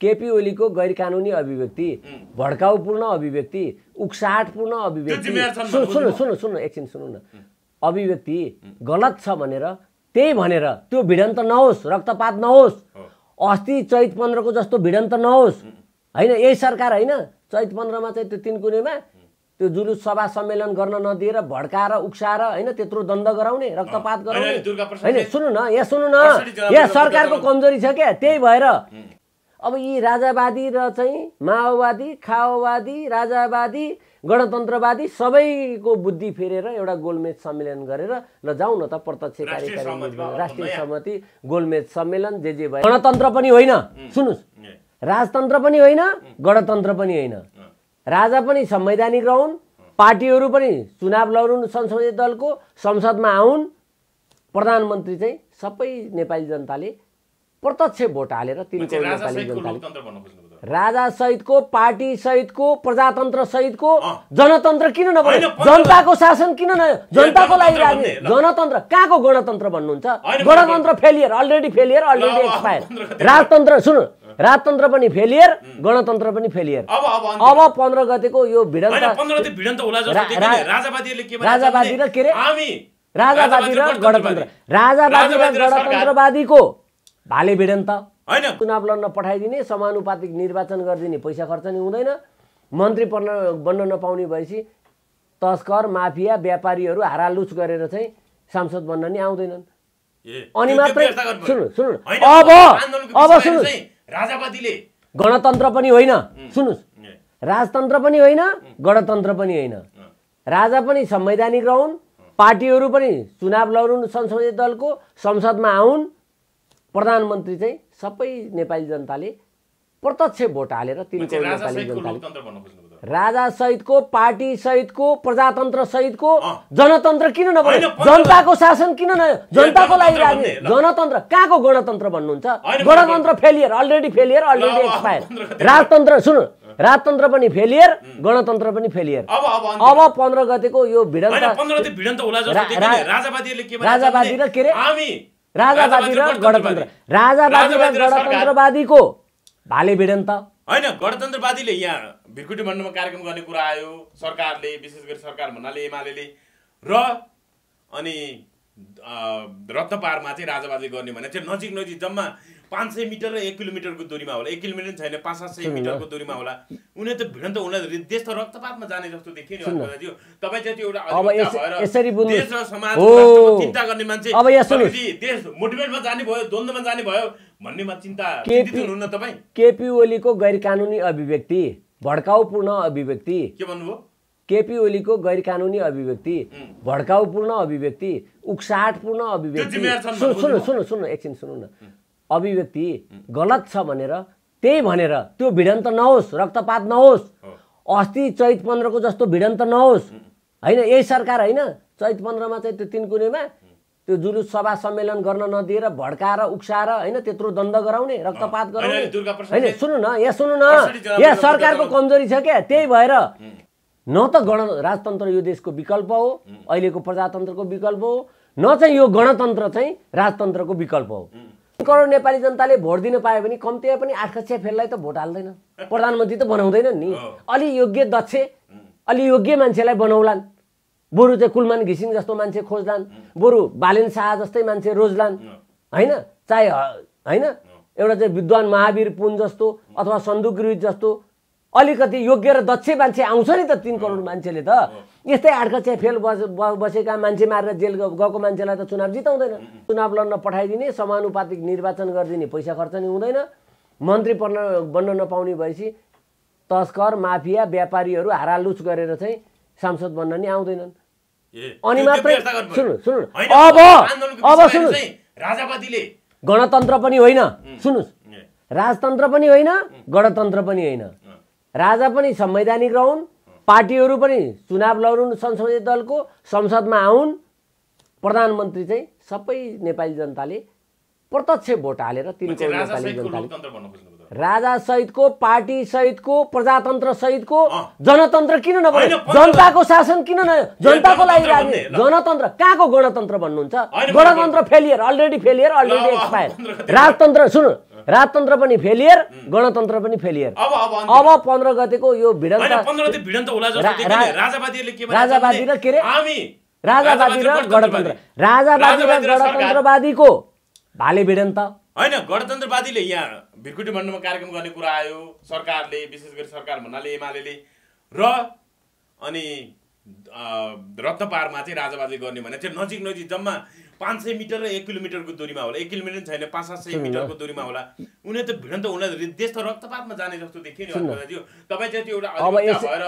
केपी ओलीको गैर कानुनी अभिव्यक्ति, भड्काउपूर्ण अभिव्यक्ति, उक्साहटपूर्ण अभिव्यक्ति, सुन्नु एकछिन सुन्नु न, अभिव्यक्ति गलत छ भनेर त्यही भनेर त्यो भिडन्त नहोस्, रक्तपात नहोस्, अस्ति चैत 15 को जस्तो भिडन्त नहोस् हैन। यही सरकार हैन चैत 15 मा चाहिँ त्यो तीनकुनेमा त्यो जुलुस सभा सम्मेलन गर्न नदिएर भड्काएर उक्साएर हैन त्यत्रो दण्ड गराउने, रक्तपात गराउने हैन। सुन्नु न, यहाँ सुन्नु न, यहाँ सरकारको कमजोरी छ क्या। त्यही भएर अब यी राजावादी र चाहिँ माओवादी, खाओवादी, राजावादी, गणतन्त्रवादी सबैको बुद्धि फेरेर एउटा गोलमेज सम्मेलन गरेर ल जाउँ न त प्रत्यक्ष कार्यकारी राष्ट्रिय सहमति गोलमेज सम्मेलन जे भए। गणतन्त्र पनि होइन, सुन्नुस्, राजतन्त्र पनि होइन, गणतन्त्र पनि होइन। राजा पनि संवैधानिक रहन्, पार्टीहरू पनि चुनाव लडुन्, संसदीय दलको संसदमा आउन्, प्रधानमन्त्री चाहिँ सबै नेपाली जनताले प्रत्यक्ष भोट हालेर तिनको नेपाली जनताले राजा सहितको, पार्टी सहितको, प्रजातन्त्र सहितको जनतन्त्र किन नबन्यो? जनताको शासन किन न? जनताको लागि राजनीति, जनतन्त्र कहाँको गणतन्त्र भन्नुहुन्छ? गणतन्त्र फेलियर, अलरेडी एक्सपायर। राजतन्त्र सुन्नु, राजतन्त्र पनि फेलियर, गणतन्त्र पनि फेलियर। अब 15 गतेको यो भिडन्त राजावादी र के रे राजावादी र गणतन्त्र, राजावादी र गणतन्त्रवादीको भाले भिडन्त हैन। चुनाव लड्न पठाइदिने, समानुपातिक निर्वाचन गरिदिने, पैसा खर्च नि हुँदैन, मन्त्री बन्न नपाउने भएपछि तस्कर, माफिया, व्यापारीहरू हारालुच गरेर चाहिँ सांसद बन्न नि आउँदैनन्। अनि मात्रै सुन्नु अब सुन्नु, राजावादीले गणतन्त्र पनि होइन, सुन्नुस्, राजतन्त्र पनि होइन, गणतन्त्र पनि होइन। राजा पनि संवैधानिक रहन्, पार्टीहरू पनि चुनाव लडुन्, संसदीय दलको संसदमा आउन्, प्रधानमन्त्री चाहिँ सबै नेपाली जनताले प्रत्यक्ष भोट हालेर तिनको नेपाली जनताले राजा सहितको, पार्टी सहितको, प्रजातन्त्र सहितको जनतन्त्र किन नबन्यो? जनताको शासन किन न? जनताको लागि राजनीति, जनतन्त्र कहाँको गणतन्त्र भन्नुहुन्छ? गणतन्त्र फेलियर, अलरेडी एक्सपायर। राजतन्त्र सुन्नु, राजतन्त्र पनि फेलियर, गणतन्त्र पनि फेलियर। अब 15 गतेको यो भिडन्त राजावादी र के रे राजावादी र गणतन्त्र, राजावादी र गणतन्त्रवादीको भाले भिडन्त हैन। गणतन्त्रवादीले यहाँ भिरकुटी मण्डलमा कार्यक्रम गर्ने कुरा आयो, सरकारले, विशेष गरी सरकार भन्नाले एमालेले र अनि रत्नपारमा चाहिँ राजावादी गर्ने भने चाहिँ नजिक जम्मा 500 मिटर र 1 किलोमिटरको दूरीमा होला, 1 किलोमिटर छैन 500 मिटरको दूरीमा होला। उनीहरू त भिडन्त हुन देश त रक्तपातमा जाने जस्तो देखियो नि हजुर। तपाई चाहिँ त्यो एउटा यसरी देश र समाजको चिन्ता गर्ने मान्छे अब देश मोटिभेटमा जाने भयो, द्वन्द्वमा जाने भयो भन्नेमा चिन्तित हुनुहुन्न तपाई? केपी ओलीको गैर कानुनी अभिव्यक्ति, भड्काउपूर्ण अभिव्यक्ति, के भन्नुभयो? केपी ओलीको गैर कानुनी अभिव्यक्ति, भड्काउपूर्ण अभिव्यक्ति, उक्साहटपूर्ण अभिव्यक्ति, सुन्नु एकछिन सुन्नु न, अभिव्यक्ति गलत छ भनेर त्यही भनेर त्यो भिडन्त नहोस्, रक्तपात नहोस्, अस्ति चैत 15 को जस्तो भिडन्त नहोस् हैन। यही सरकार हैन चैत 15 मा चाहिँ त्यो तीनकुनेमा त्यो जुलुस सभा सम्मेलन गर्न नदिएर भड्काएर उक्साएर हैन त्यत्रो दण्ड गराउने, रक्तपात गराउने हैन। सुन्नु न, यहाँ सुन्नु न, यहाँ सरकारको कमजोरी छ क्या। त्यही भएर न त राजतन्त्र यो देशको विकल्प हो, अहिलेको प्रजातन्त्रको विकल्प हो, न चाहिँ यो गणतन्त्र चाहिँ राजतन्त्रको विकल्प हो। करोड नेपाली जनताले भोट दिन पायो भने कम्तीमा पनि 8 कक्षा फेललाई त भोट हाल्दैन, प्रधानमन्त्री त बनाउँदैनन् नि। अलि योग्य, दक्ष, अलि योग्य मान्छेलाई बनाउलान्, बरु चाहिँ कुलमान घिसिङ जस्तो मान्छे खोज्लान्, बरु बालेन शाह जस्तै मान्छे रोज्लान् हैन। चाहे हैन एउटा चाहिँ विद्वान महावीर पुन जस्तो अथवा सन्दुक जस्तो अलिकति योग्य र दक्ष मान्छे आउँछ नि त। 3 करोड मान्छेले त यस्तै 8 कक्षा फेल बसेका मान्छे मारेर जेल गएको मान्छेलाई त चुनाव जिताउँदैन। चुनाव लड्न पठाइदिने, समानुपातिक निर्वाचन गरिदिने, पैसा खर्च नि हुँदैन, मन्त्री बन्न नपाउने भएपछि तस्कर, माफिया, व्यापारीहरू हारालुच गरेर चाहिँ सांसद बन्न नि आउँदैनन्। अनि मात्रै सुन्नु अब सुन्नु, राजावादीले गणतन्त्र पनि होइन, सुन्नुस्, राजतन्त्र पनि होइन, गणतन्त्र पनि होइन। राजा पनि संवैधानिक रहन्, पार्टीहरू पनि चुनाव लडुन्, संसदीय दलको संसदमा आउन्, प्रधानमन्त्री चाहिँ सबै नेपाली जनताले प्रत्यक्ष भोट हालेर तिनको नेपाली जनताले राजा सहितको, पार्टी सहितको, प्रजातन्त्र सहितको जनतन्त्र किन नबन्यो? जनताको शासन किन न? जनताको लागि राजनीति, जनतन्त्र कहाँको गणतन्त्र भन्नुहुन्छ? गणतन्त्र फेलियर, अलरेडी एक्सपायर। राजतन्त्र सुन्नु, राजतन्त्र पनि फेलियर, गणतन्त्र पनि फेलियर। अब 15 गतेको यो भिडन्त 15 गते भिडन्त होला जस्तो देखिने राजावादीहरूले के भन्छ? राजावादी र के रे? हामी राजावादी र गणतन्त्र, राजावादी र गणतन्त्रवादीको भाले भिडन्त हैन। गणतन्त्रवादीले यहाँ भिरकुटी मण्डलमा कार्यक्रम गर्ने कुरा आयो, सरकारले विशेष गरी सरकार भन्नाले एमाले र अनि रत्नपारमा चाहिँ राजावादी गर्ने भने चाहिँ नजिक नजिक जम्मा 500 मिटर र 1 किलोमिटरको दूरीमा होला। 1 किलोमिटर छैन, 500 मिटरको दूरीमा होला। उनीहरू त भिडन्त हुन देश त रक्तपातमा जाने जस्तो देखियो नि दाजु। तपाईँ चाहिँ त्यो एउटा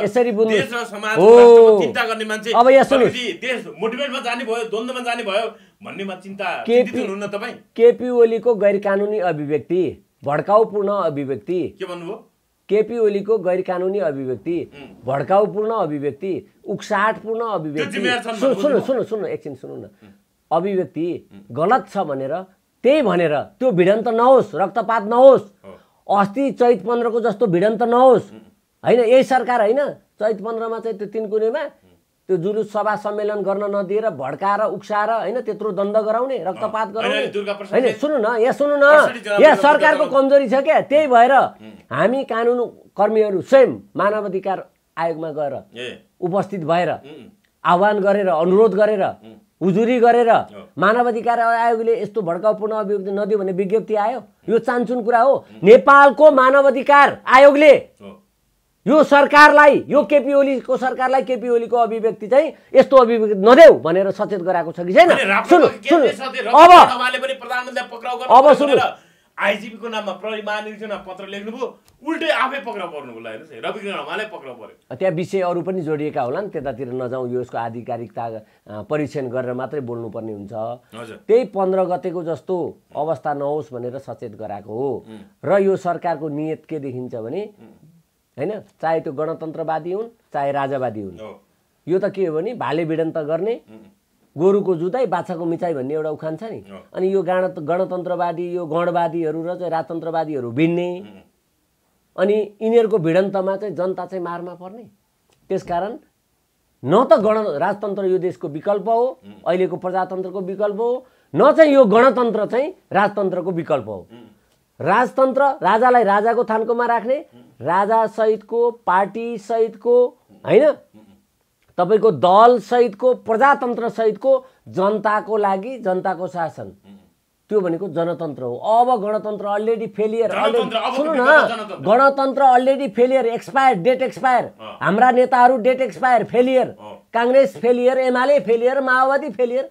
यसरी देश र समाज राष्ट्रको चिन्ता गर्ने मान्छे अब यसरी देश मोटिभेटमा जाने भयो, द्वन्द्वमा जाने भयो भन्नेमा चिन्तित हुनुहुन्न तपाईँ? केपी ओलीको गैर कानुनी अभिव्यक्ति, भड्काउपूर्ण अभिव्यक्ति, के भन्नुभयो? केपी ओलीको गैर कानुनी अभिव्यक्ति, भड्काउपूर्ण अभिव्यक्ति, उक्साहटपूर्ण अभिव्यक्ति, सुन्नु एकछिन सुन्नु न, अभिव्यक्ति गलत छ भनेर त्यही भनेर त्यो भिडन्त नहोस्, रक्तपात नहोस्, अस्ति चैत 15 को जस्तो भिडन्त नहोस् हैन। यही सरकार हैन चैत 15 मा चाहिँ त्यो तिनकुनेमा त्यो जुलुस सभा सम्मेलन गर्न नदिएर भड्काएर उक्साएर हैन त्यत्रो दण्ड गराउने, रक्तपात गराउने हैन। सुन्नु न, यहाँ सुन्नु न, यहाँ सरकारको कमजोरी छ क्या। त्यही भएर हामी कानुन कर्मीहरू स्वयं मानवाधिकार आयोगमा गएर उपस्थित भएर आह्वान गरेर, अनुरोध गरेर, उजुरी गरेर मानवाधिकार आयोगले यस्तो भड्काउपूर्ण अभिव्यक्ति नदियो भने विज्ञप्ति आयो। यो चान्चुन कुरा हो। नेपालको मानवाधिकार आयोगले यो सरकारलाई, यो केपी ओलीको सरकारलाई केपी ओलीको अभिव्यक्ति चाहिँ यस्तो अभिव्यक्ति नदेऊ भनेर सचेत गराएको छ कि छैन? सुन्नु अब सुन्नु, आइजिपी को नाममा प्रहरी महानिरीक्षकमा पत्र लेख्नुभयो, उल्टै आफै पक्राउ पर्नुभयो। हेर्नुहोस्, रविकिरण हमालले पक्राउ पर्यो। त्यहाँ विषय अरू पनि जोडिएका होलान्, त्यतातिर नजाउँ, यो यसको आधिकारिकता परीक्षण गरेर मात्रै बोल्नुपर्ने हुन्छ। त्यही 15 गतेको जस्तो अवस्था नहोस् भनेर सचेत गराएको हो। र यो सरकारको नियत के देखिन्छ भने हैन, चाहे त्यो गणतन्त्रवादी हुन् चाहे राजावादी हुन्, यो त के हो भने भाले भिडन्त गर्ने, गोरुको जुधाइ बाछाको मिचाइ भन्ने एउटा उखान छ नि। अनि यो गणतन्त्रवादी, यो गणवादीहरू र चाहिँ राजतन्त्रवादीहरू भिड्ने, अनि यिनीहरूको भिडन्तमा चाहिँ जनता चाहिँ मारमा पर्ने। त्यसकारण न त राजतन्त्र यो देशको विकल्प हो, अहिलेको प्रजातन्त्रको विकल्प हो, न चाहिँ यो गणतन्त्र चाहिँ राजतन्त्रको विकल्प हो। राजतन्त्र राजालाई राजाको थान्कोमा राख्ने, राजा सहितको पार्टी सहितको हैन, तपाईको दल सहितको, प्रजातन्त्र सहितको जनताको लागि जनताको शासन, त्यो भनेको जनतन्त्र हो। अब गणतन्त्र अलरेडी फेलियर, सुन्नु न, गणतन्त्र already failure, expire, date expire. हाम्रा नेताहरू date expire, failure. Congress failure, Emale failure, माओवादी फेलियर,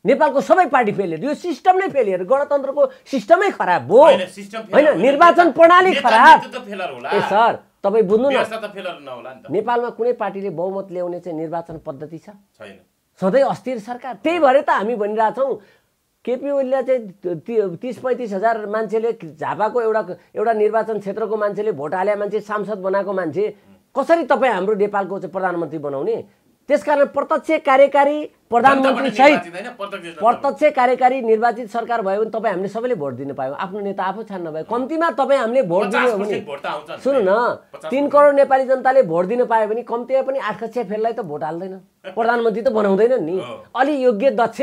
नेपालको सबै पार्टी फेलियर। यो सिस्टम नै फेलियर, गणतन्त्रको सिस्टमै खराब हो हैन, निर्वाचन प्रणाली खराब। ए सर तपाई बुझ्नु न, नेपालमा कुनै पार्टीले बहुमत ल्याउने चाहिँ निर्वाचन पद्धति छ? छैन, सधैँ अस्थिर सरकार। त्यही भएर त हामी भनिरहेछौँ केपी ओलीले चाहिँ 30-35 हजार मान्छेले झापाको एउटा निर्वाचन क्षेत्रको मान्छेले भोट हाले मान्छे सांसद बनाएको मान्छे कसरी तपाईँ हाम्रो नेपालको चाहिँ प्रधानमन्त्री बनाउने? त्यसकारण प्रत्यक्ष कार्यकारी प्रधानमन्त्री सहित प्रत्यक्ष कार्यकारी निर्वाचित सरकार भयो भने तपाईँ हामीले सबैले भोट दिन पायौँ, आफ्नो नेता आफू छान्न भयो। कम्तीमा तपाईँ हामीले भोट दिने हो भने, सुन्नु न, 3 करोड नेपाली जनताले भोट दिन पायो भने कम्तीमा पनि 8 कक्षा फेललाई त भोट हाल्दैन, प्रधानमन्त्री त बनाउँदैन नि। अलि योग्य दक्ष,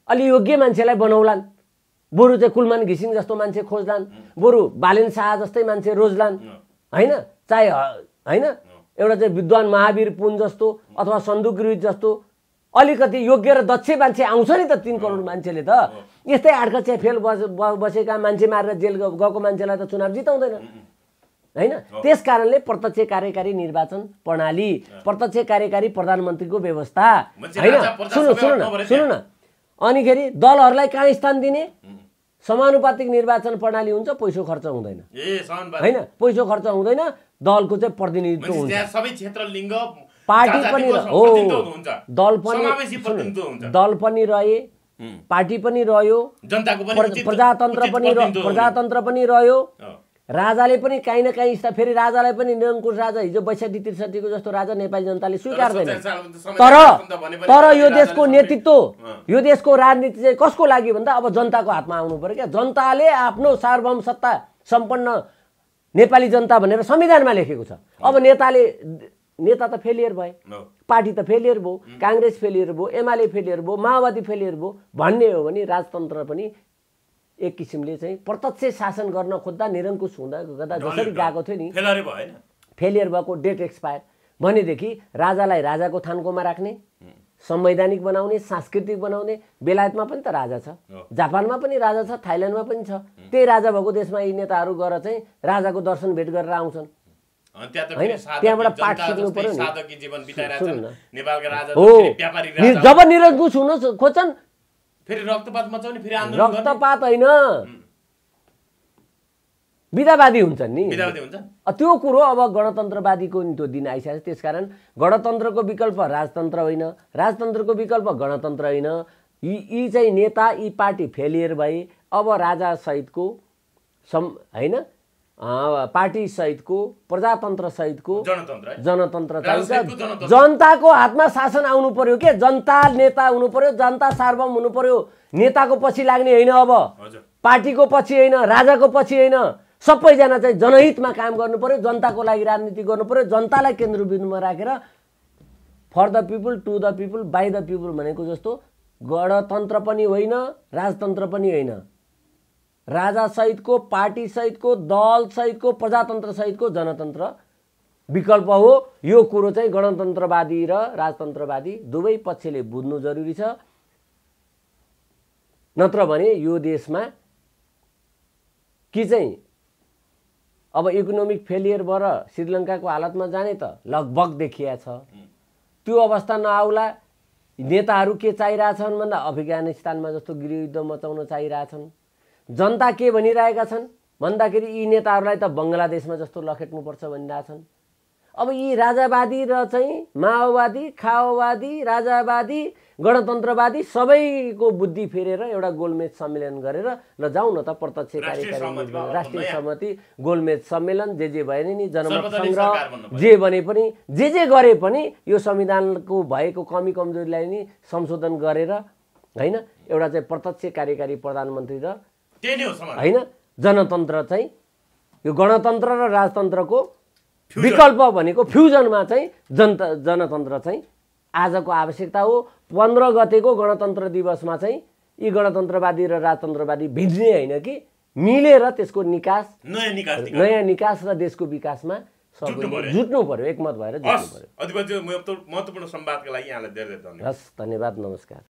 अलि योग्य मान्छेलाई बनाउलान्, बरु चाहिँ कुलमान घिसिङ जस्तो मान्छे खोज्लान्, बरु बालेन शाह जस्तै मान्छे रोज्लान् हैन, चाहे हैन एउटा चाहिँ विद्वान महावीर पुन जस्तो अथवा सन्दुक गिरिज जस्तो अलिकति योग्य र दक्ष मान्छे आउँछ नि त। 3 करोड मान्छेले त यस्तै 8 कक्षा फेल बसेका मान्छे मारेर जेल गएको मान्छेलाई त चुनाव जिताउँदैन हैन। त्यसकारणले प्रत्यक्ष कार्यकारी निर्वाचन प्रणाली, प्रत्यक्ष कार्यकारी प्रधानमन्त्रीको व्यवस्था हैन। सुन्नु न, अनिखेरि दलहरूलाई कहाँ स्थान दिने? समानुपातिक निर्वाचन प्रणाली हुन्छ, पैसो खर्च हुँदैन हैन, पैसो खर्च हुँदैन, दलको चाहिँ प्रतिनिधित्व हुन्छ, सबै क्षेत्र लिङ्ग पार्टी पनि हो, दल पनि रहे, पार्टी पनि रह्यो, जनताको पनि प्रजातन्त्र पनि रह्यो, राजाले पनि काहीँ न काहीँ फेरि राजालाई पनि निरङ्कुश राजा हिजो 62-63 को जस्तो राजा नेपाली जनताले स्वीकार्दैन। तर यो देशको नेतृत्व, यो देशको राजनीति चाहिँ कसको लागि भन्दा अब जनताको हातमा आउनु पर्यो क्या। जनताले आफ्नो सार्वभौम सत्ता सम्पन्न नेपाली जनता भनेर संविधानमा लेखेको छ। अब नेता त फेलियर भए, पार्टी त फेलियर भयो, कांग्रेस फेलियर भयो, एमाले फेलियर भयो, माओवादी फेलियर भयो भन्ने हो भने राजतन्त्र पनि एक किसिमले चाहिँ प्रत्यक्ष शासन गर्न खोज्दा निरङ्कुश हुँदा गर्दा जसरी गएको थियो नि फेलियर भएको डेट एक्सपायर भनेदेखि राजालाई राजाको थान्कोमा राख्ने संवैधानिक बनाउने सांस्कृतिक बनाउने बेलायतमा पनि त राजा छ जापानमा पनि राजा छ थाइल्यान्डमा पनि छ त्यही राजा भएको देशमा यी नेताहरू गएर चाहिँ राजाको दर्शन भेट गरेर आउँछन् त्यहाँबाट पाठ सिक्नु पर्यो नि जब निरङ्कुश हुन खोज्छन् फेरि रक्तपात मचाउने फेरि रक्तपात होइन विधावादी हुन्छन् नि त्यो कुरो अब गणतन्त्रवादीको नि त्यो दिन आइसकेको छ त्यसकारण गणतन्त्रको विकल्प राजतन्त्र होइन राजतन्त्रको विकल्प गणतन्त्र होइन यी चाहिँ नेता यी पार्टी फेलियर भए अब राजा सहितको होइन पार्टी सहितको प्रजातन्त्र सहितको जनतन्त्र चाहिन्छ जनताको हातमा शासन आउनु पर्यो के जनता नेता हुनु पर्यो जनता सार्वभौम हुनु पर्यो नेताको पछि लाग्ने होइन अब पार्टीको पछि होइन राजाको पछि होइन सबैजना चाहिँ जनहितमा काम गर्नु पर्यो जनताको लागि राजनीति गर्नु पर्यो जनतालाई केन्द्रबिन्दुमा राखेर for the people to the people by the people भनेको जस्तो गणतन्त्र पनि होइन राजतन्त्र पनि होइन राजा सहितको पार्टी सहितको दल सहितको प्रजातन्त्र सहितको जनतन्त्र विकल्प हो यो कुरो चाहिँ गणतन्त्रवादी र राजतन्त्रवादी दुवै पक्षले बुझ्नु जरुरी छ नत्र भने यो देशमा कि चाहिँ अब इकोनोमिक फेलियर भएर श्रीलङ्काको हालतमा जाने त लगभग देखिया छ त्यो अवस्था नआउला नेताहरू के चाहिरहेछन् भन्दा अफगानिस्तानमा जस्तो गृहयुद्ध मचाउन चाहिरहेछन् जनता के भनिरहेका छन् भन्दाखेरि यी नेताहरूलाई त बङ्गलादेशमा जस्तो लखेट्नुपर्छ भनिरहेछन् अब यी राजावादी र चाहिँ माओवादी खाओवादी राजावादी गणतन्त्रवादी सबैको बुद्धि फेरेर एउटा गोलमेज सम्मेलन गरेर ल जाउँ न त प्रत्यक्ष कार्यकारी राष्ट्रिय सहमति गोलमेज सम्मेलन जे भए नि जनमत संग्रह जे भने पनि जे गरे पनि यो संविधानको भएको कमी कमजोरीलाई नि संशोधन गरेर हैन एउटा चाहिँ प्रत्यक्ष कार्यकारी प्रधानमन्त्री र हैन जनतन्त्र चाहिँ यो गणतन्त्र र राजतन्त्रको विकल्प भनेको फ्युजनमा चाहिँ जनतन्त्र चाहिँ आजको आवश्यकता हो 15 गतेको गणतन्त्र दिवसमा चाहिँ यी गणतन्त्रवादी र राजतन्त्रवादी भिड्ने होइन कि मिलेर त्यसको नयाँ निकास र देशको विकासमा जुट्नु पर्यो एकमत भएर जुट्नु पर्यो अधिपति महत्त्वपूर्ण संवादका लागि यहाँलाई धेरै धेरै धन्यवाद धन्यवाद नमस्कार